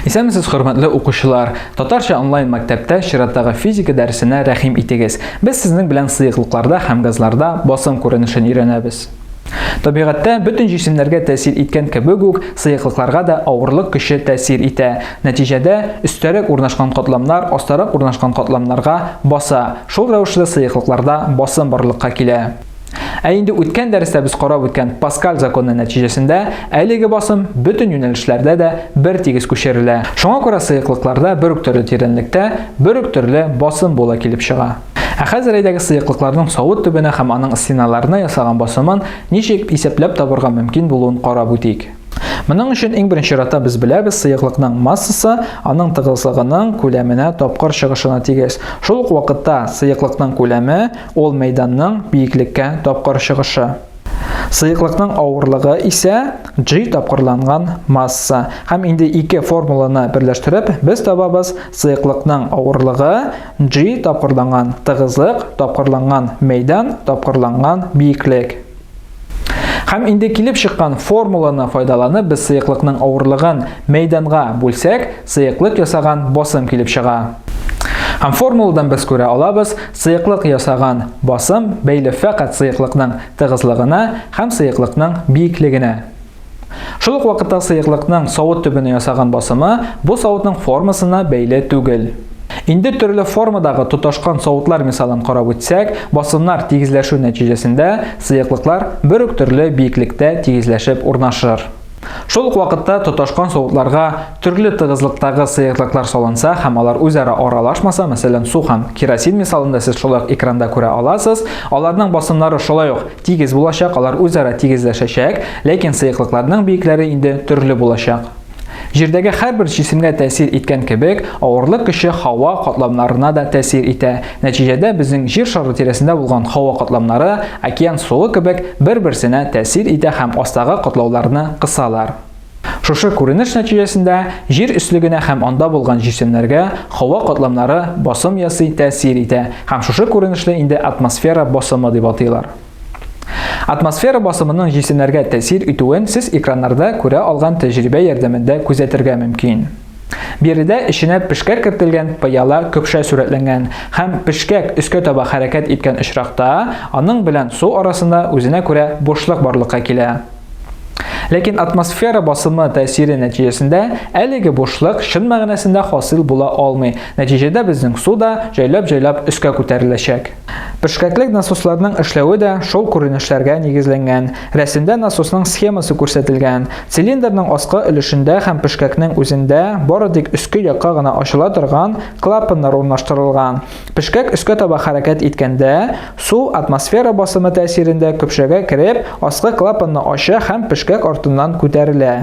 Исәнмесез, хөрмәтле укучылар! Татарча онлайн мәктәптә чираттагы физика дәресенә рәхим итегез. Без сезнең белән сыеклыкларда һәм газларда басым күренешен өйрәнәбез. Табигатьтә бөтен җисемнәргә тәэсир иткән кебек үк, сыеклыкларга да авырлык көче тәэсир итә. Нәтиҗәдә, өстәрәк урнашкан катламнар астарак урнашкан катламнарга баса. Шул рәвешле сыеклыкларда басым барлыкка килә. Ә инде үткән дәрестә без карап үткән Паскаль законы нәтиҗәсендә әлеге басым бөтен юнәлешләрдә дә бер тигез күчерелә. Шуңа күрә сыеклыкларда бер үк төрле тирәнлектә бер үк төрле басым була килеп чыга. Ә хәзер әйдәгез сыеклыкларның савыт төбенә һәм аның стеналарына ясаган басымын ничек исәпләп табырга мөмкин булуын карап үтик. Моның өчен иң беренче чиратта без беләбез, сыеклыкның массасы аның тыгызлыгының күләменә тапкыр чыгышына тигез. Шул ук вакытта сыеклыкның күләме ул мәйданның биеклеккә тапкыр чыгышы. Сыеклыкның авырлыгы исә G тапкырланган масса. Һәм инде ике формуланы берләштереп, без табабыз сыеклыкның авырлыгы G тапкырланган тыгызлык тапкырланган мәйдан тапкырланган биеклек. Һәм инде килеп чыккан формуланы файдаланып, без сыеклыкның авырлыгын мәйданга бүлсәк, сыеклык ясаган басым килеп чыга. Һәм формуладан без күрә алабыз, сыеклык ясаган басым бәйле фәкать сыеклыкның тыгызлыгына һәм сыеклыкның биеклегенә. Шул ук вакытта сыеклыкның савыт төбенә ясаган басымы бу савытның формасына бәйле түгел. Инде төрле формадагы тоташкан савытлар мисалын карап үтсәк, басымнар тигезләшү нәтиҗәсендә сыеклыклар бер үк төрле биеклектә тигезләшеп урнашыр. Шул ук вакытта тоташкан савытларга төрле тыгызлыктагы сыеклыклар салынса һәм алар үзара аралашмаса, мәсәлән, су һәм керосин мисалында сез шулай ук экранда күрә аласыз, аларның басымнары шулай ук тигез булачак, алар үзара тигезләшәчәк, ләкин сыеклыкларның биекләре инде төрле булачак. Җирдәге һәрбер җисемгә тәэсир иткән кебек, авырлык көче һава катламнарына да тәэсир итә. Нәтиҗәдә безнең Җир шары тирәсендә булган һава катламнары океан суы кебек бер-берсенә тәэсир итә һәм астагы катлауларны кысалар. Шушы күренеш нәтиҗәсендә Җир өслегенә һәм анда булган җисемнәргә һава катламнары басым ясый, тәэсир итә һәм шушы күренешне инде атмосфера басымы дип атыйлар. Атмосфера басымының җисемнәргә тәэсир итүен сез экраннарда күрә алган тәҗрибә ярдәмендә күзәтергә мөмкин. Биредә эченә пешкәк кертелгән пыяла көпшә сурәтләнгән һәм пешкәк өскә таба хәрәкәт иткән очракта аның белән су арасында үзенә күрә бушлык барлыкка килә. Ләкин атмосфера басымы тәэсире нәтиҗәсендә әлеге бушлык чын мәгънәсендә хасил була алмый. Нәтиҗәдә безнең су да җайлап-җайлап өскә күтәреләчәк. Пешкәклек насосларның эшләве дә шул күренешләргә нигезләнгән. Рәсемдә насосның схемасы күрсәтелгән. Цилиндрның аскы өлешендә һәм пешкәкнең үзендә бары тик өске якка гына ачыла торган клапаннар урнаштырылган. Пешкәк өскә таба хәрәкәт иткәндә, су атмосфера басымы тәэсирендә көпшәгә кереп, аскы клапанны ача һәм пешкәк артыннан күтәрелә.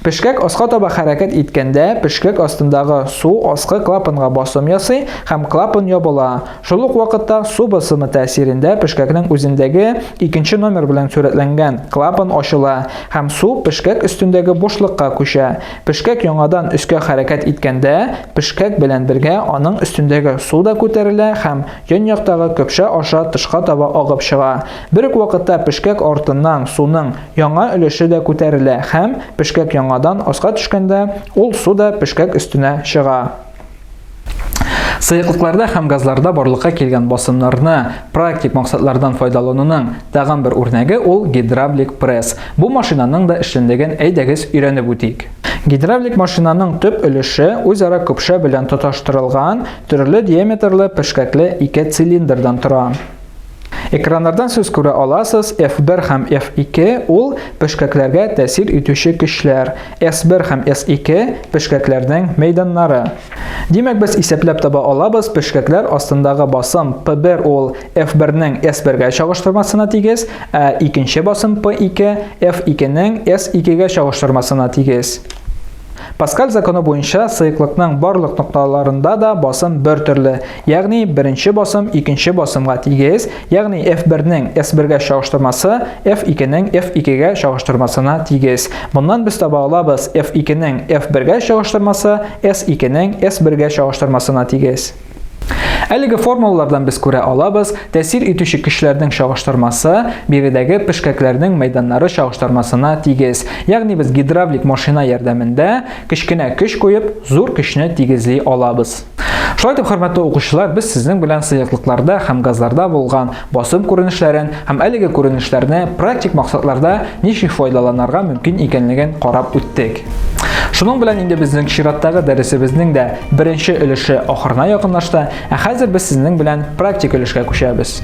Пешкәк аска таба хәрәкәт иткәндә, пешкәк астындагы су аскы клапанга басым ясый һәм клапан ябыла. Шул ук вакытта су басымы тәэсирендә пешкәкнең үзендәге икенче номер белән сурәтләнгән клапан ачыла һәм су пешкәк өстендәге бушлыкка күчә. Пешкәк яңадан өскә хәрәкәт иткәндә, пешкәк белән бергә аның өстендәге су да күтәрелә һәм ян-яктагы көпшә аша тышка таба агып чыга. Бер үк вакытта пешкәк артыннан суның Яңа өлеше дә күтәрелә һәм, пешкәк яңадан аска төшкәндә, ул су да пешкәк өстенә чыга. Сыеклыкларда һәм газларда барлыкка килгән басымнарны практик максатлардан файдалануның тагын бер үрнәге ул гидравлик пресс. Бу машинаның да эшчәнлеген әйдәгез өйрәнеп үтик. Гидравлик машинаның төп өлеше үзара көпшә белән тоташтырылган төрле диаметрлы пешкәкле ике цилиндрдан тора. Экраннардан сез күрә аласыз, F1 һәм F2 ул пешкәкләргә тәэсир итүче көчләр, S1 һәм S2 пешкәкләрнең мәйданнары. Димәк, без исәпләп таба алабыз, пешкәкләр астындагы басым P1 ул F1-нең S1-гә чагыштырмасына тигез, ә икенче басым P2 F2-нең S2-гә чагыштырмасына тигез. Паскаль законы буенча сыеклыкның барлык нокталарында да басым бер төрле, ягъни беренче басым икенче басымга тигез, ягъни F1-нең S1-гә чагыштырмасы F2-нең F2-гә чагыштырмасына тигез. Моннан без таба алабыз F2-нең F1-гә чагыштырмасы S2-нең S1-гә чагыштырмасына тигез. Әлеге формулалардан без күрә алабыз, тәэсир итүче көчләрнең чагыштырмасы биредәге пешкәкләрнең мәйданнары чагыштырмасына тигез. Ягъни без гидравлик машина ярдәмендә кечкенә көч куеп, зур көчне тигезли алабыз. Шулай итеп, хөрмәтле укучылар, без сезнең белән сыеклыкларда һәм газларда булган басым күренешләрен һәм әлеге күренешләрне практик максатларда ничек файдаланырга мөмкин икәнлеген карап үттек. Шуның белән инде безнең чираттагы дәресебезнең дә беренче өлеше ахырына якынлашты, ә хәзер без сезнең белән практик өлешкә күчәбез.